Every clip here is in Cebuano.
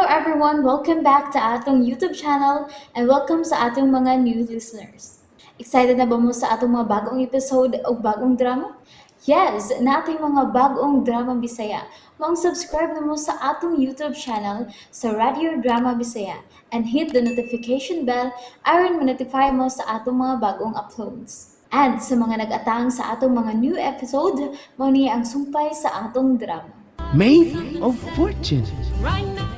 Everyone! Welcome back to atong YouTube channel and welcome sa atong mga new listeners. Excited na ba mo sa atong mga bagong episode o bagong drama? Yes! Naa tay mga bagong drama Bisaya. Maong subscribe na mo sa atong YouTube channel sa Radio Drama Bisaya and hit the notification bell aron ma-notify mo sa atong mga bagong uploads. And sa mga nag-atang sa atong mga new episode, mao ni ang sumpay sa atong drama. Maid of Fortune.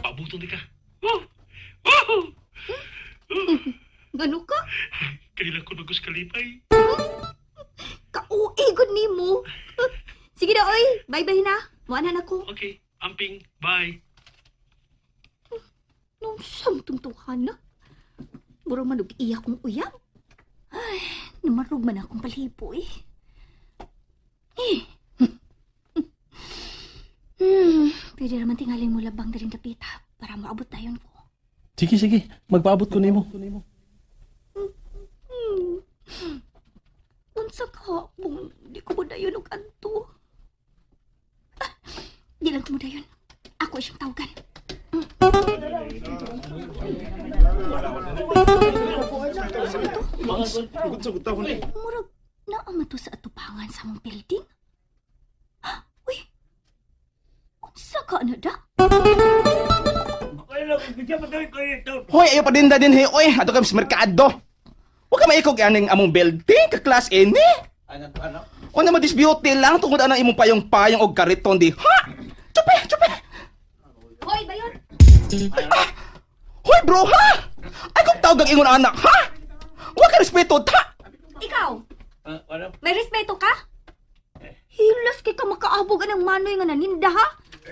Pabuton di ka. Woo! Woo! Ngano ka? Kailan ko nagos kalipay? Kauigod ni mo. Sige na, oy. Bye-bye na. Muanan ako. Okay, amping. Bye. Nung samtungtunghan na. Mura man og iya kong uyab. Ay, namarog man akong palipo eh. Eh. Pwede naman tingaling mo labang daring dapita para maabot tayon ko. Sige, sige. Magpaabot ko nimo. Unsa ka kung di ko mo dayon og adto? Ah, di lang ko mo dayon. Ako siyang tawagan. Murag naa man to sa atubangan sa among building. Ah, uy. Unsa ka na da? Hoy, ayaw pa din da din, hey, oy, ato kami sa merkado. Huwag ka maikog aning among building, ka-class ini. Ano? O na ma-dispute lang tungod anang imong payong-payong og kariton di. Ha? Chupe, chupe. Hoy, bayon. Hoy, bro, ha? Ay kung tawag ang ingon anak, ha? Huwag ka respeto, ta. Ikaw. May respeto ka? Hilas kay ka makaabog anang manoy nga naninda ha?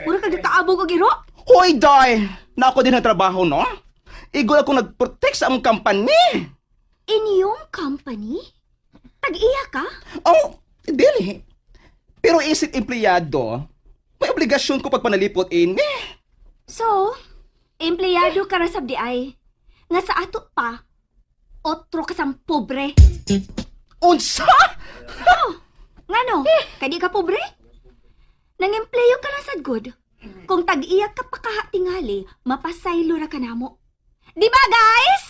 Mura ka kaabog og iro? Hoy, day. Na ako din ang trabaho, no? Igol ako nag-protect sa among company. Inyong company? Tag-iya ka? Oh, dili. Pero isip empleyado, may obligasyon ko pagpanalipot ini. So, empleyado ka ra sabdi ay. Nga sa ato pa, otro ka sang pobre. Unsa? Ngano? Kadi ka pobre? Nang-empleyo ka lang sad good. Kung tag-iya ka pa kaha tingali, mapasaylo ra ka namo. Di ba, guys?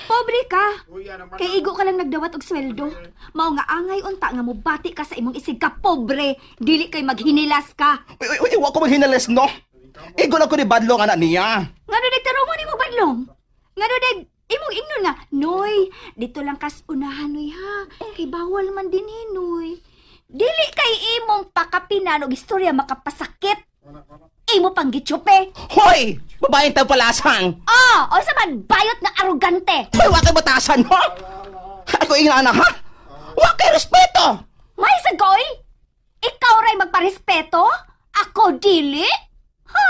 Pobre ka. Kay igo ka lang nagdawat og sweldo. Mao nga angay unta nga mobati ka sa imong isig ka pobre, dili kay maghinilas ka. Uy, uy, uy, wa ko maghinalas, no? Igol ako ni Badlong anak niya. Ngano dag tarong mo nimo badlong? Ngano dag imong ingnon nga, "Noy, dito lang kas unahan noy ha. Kay bawal man din eh, noy." Dili kay imong pakapinan og istorya makapasakit. Imo pang gitsupe. Hoy! Babaeng tagpalasan! Ah, o sa man bayot nga arugante. Hoy, wa kay batasan, ha? Ako ingnan anak, ha? Wa kay respeto! May sagoy? Ikaw ray magparespeto? Ako dili? Ha?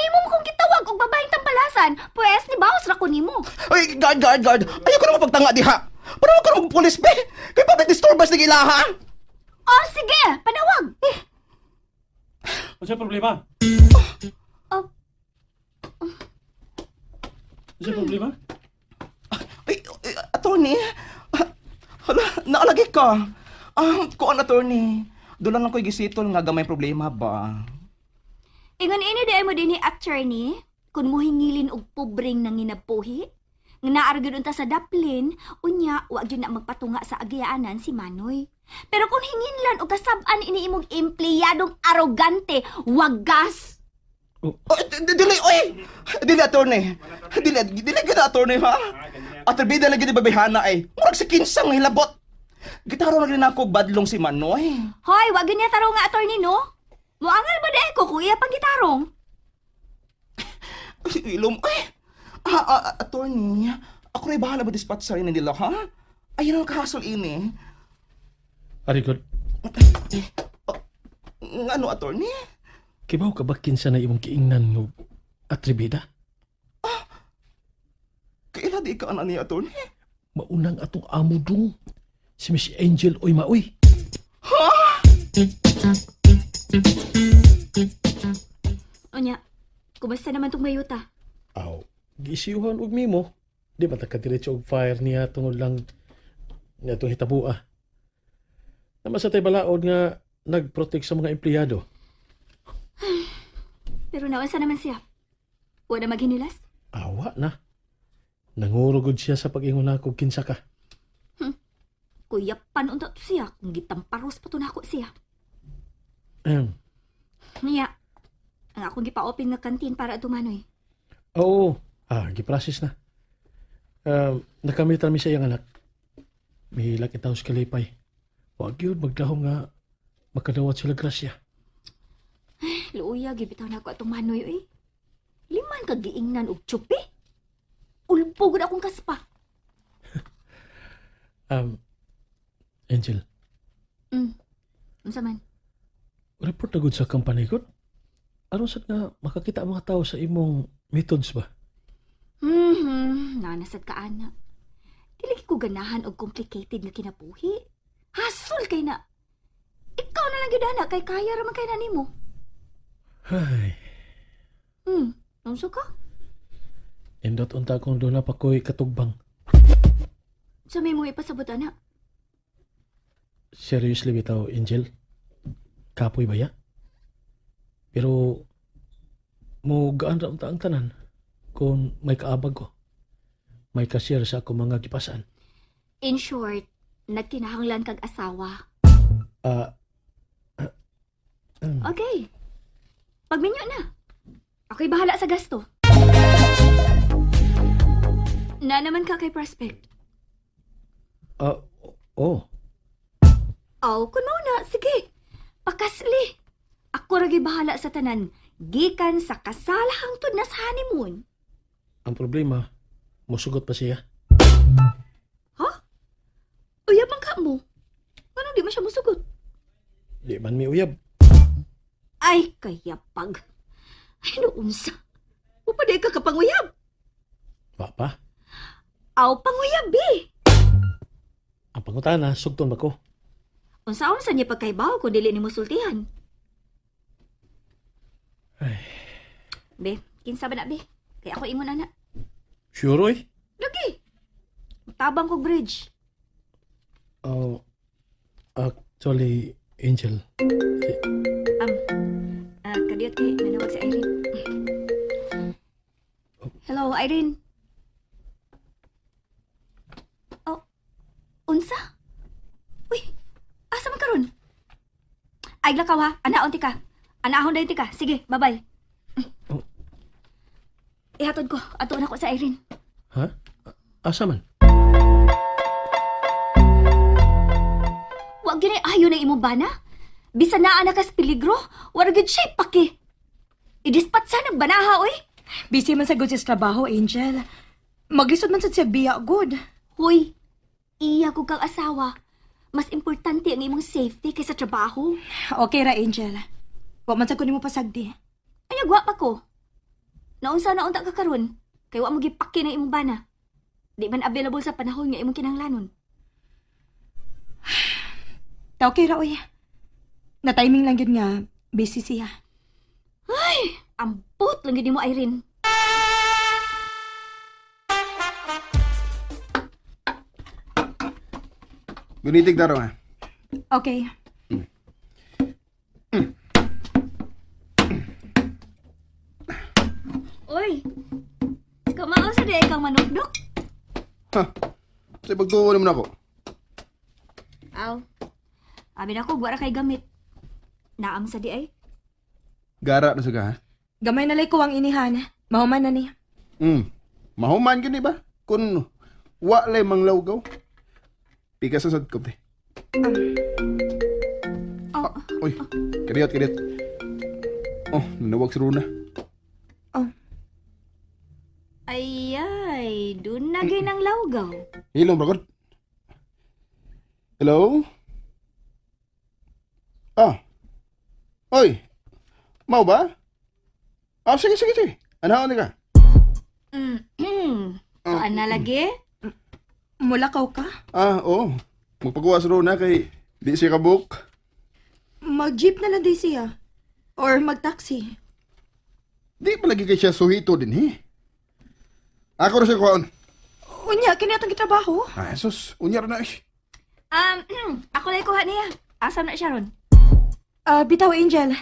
Imo mo kong gitawag og babaeng tampalasan, pues ni bawas ra ko nimo. Uy, guard, guard, guard! Ayaw ko na mapagtanga diha! Panawag ko na magpulis, be! Kay public disturbance na ilaha! Oh, sige, panawag. Ano sa problema? Oh. Ano sa problema? Ay, ay, attorney! Ah, hala, naalagi ka! Ah, kuan, attorney. Doon lang ko'y gisitol nga gamay problema ba? Ingon ini di mo dinhi attorney, kun mo hingilin og pobreng nanginabuhi, nga naa ra gyud unta sa daplin, unya wa gyud na magpatunga sa agiyaanan si Manoy. Pero kung hinginlan og kasab-an ini imong empleyadong arogante, wagas. Oh, dili, oy! Dili, attorney. Dili, dili gid attorney, ha? Atribida lagi di babihana ay. Murag si kinsang hilabot. Gitaro na rin ako badlong si Manoy. Hoy, wa gyud niya tarong nga attorney no. Moangal ba di ko kung iya pang gitarong? Ay, ilom, ay! Ah, ah, attorney, ako rin bahala ba dispatch sa rin nila, ha? Ayun ang kahasol ini. Ari good. Ano, attorney? Kibaw ka ba kinsa na imong kiingnan nga atribida? Kaila di ka anak ni attorney? Maunang atong amo dong. Si Miss Angel oy maoy. Unya, kumusta naman tong mayuta? Aw, giisyuhan og mimo. Di ba ta kadiretso og fire niya tungod lang niya itong hitabua. Naman sa tay balaod nga nag-protect sa mga empleyado. Pero naunsa naman siya? Wa na maghinilas? Awa na. Nangurugod siya sa pag-ingon nako kinsa ka. Kuya pan unta to siya kung gitamparos pa to nako siya. Niya, ang akong gipa-open nga kantin para ato Manoy. Oo. Ah, giprocess na. Nakamit mi sa iyang anak. Mihilak itaw sa kalipay. Wag yun, magdahom nga makadawat sila grasya. Luoya, gibitaw na ako atong Manoy, oy. Liman ka giingnan og tsupi. Ulpo gud akong kaspa. Angel, Unsa man? Report na gud sa company ko. Aron sad nga makakita ang mga tao sa imong methods ba? Nanasad ka ana. Dili ko ganahan og complicated nga kinabuhi. Hasol kay na. Ikaw na lang gyud ana kay kaya ra man kay na nimo. Ay, Unsa ka? Indot unta kung doon na pa ko'y katugbang. Sa may mo ipasabot ana. Seriously bitaw, Angel? Kapoy ba ya? Pero mo gaan ra unta ang tanan kung may kaabag ko. May kasir sa akong mga gipasan. In short, nagkinahanglan kag asawa. Ah, Okay. Pagminyo na. Ako'y bahala sa gasto. Na naman ka kay prospect. ah, oh, Aw, kun mao na, sige. Pakasli. Ako ra gyud bahala sa tanan. Gikan sa kasal hangtod na sa honeymoon. Ang problema, musugot pa siya. Ha? Uyab man ka mo. Anong di man siya musugot? Di man mi uyab. Ay, kayapag. Ay, noonsa. Upaday ka kapanguyab. Wa pa. Aw, panguyab eh. Ang pangutana, sugton ba ko? Unsaon sa niya pagkaibaw kung dili nimo sultihan? Ay. Be, kinsa ba na be? Kay ako ingon ana. Sure, oy? Lagi. Tabang kog bridge. Oh, actually, Angel, Kadiyot kay nanawag si Irene. Hello, Irene. Oh, unsa? Uy, asa man karon? Ay, lakaw ha. Anaon ti ka. Anaon dayon ti ka. Sige, bye-bye. Oh. Ihatod ko. Ato na ko sa Irene. Ha? Asa man? Wa gyud ayo na imong bana. Bisan naa na kas peligro, wala gyud siya paki. I-dispatch sa ng banaha oy. Busy man sa good sa trabaho, Angel. Maglisod man sad siya biya good. Hoy, iya ko kang asawa. Mas importante ang imong safety kaysa trabaho. Okay ra, Angel. Wa man sad ko nimo pasagdi. Ay, agwa pa ko. Naunsa na unta ka karon, kay wa mo gipaki ng imong bana. Di man available sa panahon nga imong kinahanglanon. Ta okay ra oy. Na timing lang gyud nga busy siya. Ambot lang gyud nimo, Irene. Gunitig na ha. Okay. Oy. Kamao sa di kang manukdok. Ha? Sa pagtuo naman ako. Aw. Abi na ko gwara kay gamit. Naam sa di ay. Gara na sa ka, ha? Gamay na lay ko ang inihan. Mahuman na ni. Mahuman gyud ni ba? Kun wa lay manglawgaw. Pika sa sad ko, te. Oh, Uy, kadiyot, kadiyot. Oh, nanawag si Runa. Oh, ay ay, dun na gyud ang lawgaw. Hilong, bragod. Hello? Ah. Oy. Mau ba? Ah, sige, sige, sige. Ano ka? Tuan na lagi. Mulakaw ka? Ah, oo. Magpagawa si Rona kay di siya kabuk. Mag-jeep na lang di siya. Or mag-taxi. Di palagi kay siya suhito din, he. Ako ra siya kuhaon. Unya, kini atong gitrabaho. Ah, Jesus, unya ra na eh. Ako lay kuha niya. Asa na siya ron? Ah, bitaw Angel.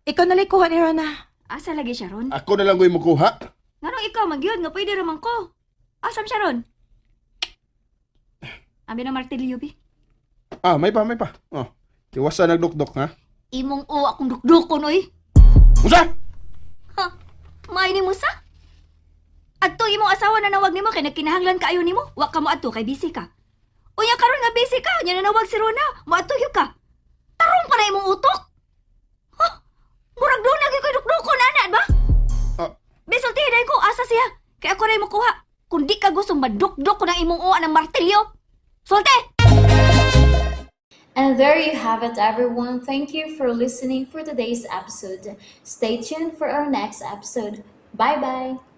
Ikaw na lay kuha ni Rona. Asa lagi siya ron? Ako na lang ko'y mukuha. Nganong ikaw magyud nga pwede ra man ko. Asam siya ron? Abi na martilyo bi. Ah, may pa, may pa. Oh. Iwasa nagdukdok ha. Imong o akong dukdukon oy. Usa! Ha? May ni mo sa? Adto imong asawa na nawag nimo kay nagkinahanglan kaayo nimo. Wa ka mo adto kay busy ka. Unya karon nga busy ka, nya nanawag si Rona, moadto gyud ka. Tarong pa na imong utok. Ha? Murag doon na gyud koy dukdukon ana ba? Ah. Bisulti dai ko asa siya. Kay ako ray mokuha. Kung di ka gustong madukdok ko ng imong uwa ng martilyo. Sulti! And there you have it, everyone. Thank you for listening for today's episode. Stay tuned for our next episode. Bye bye.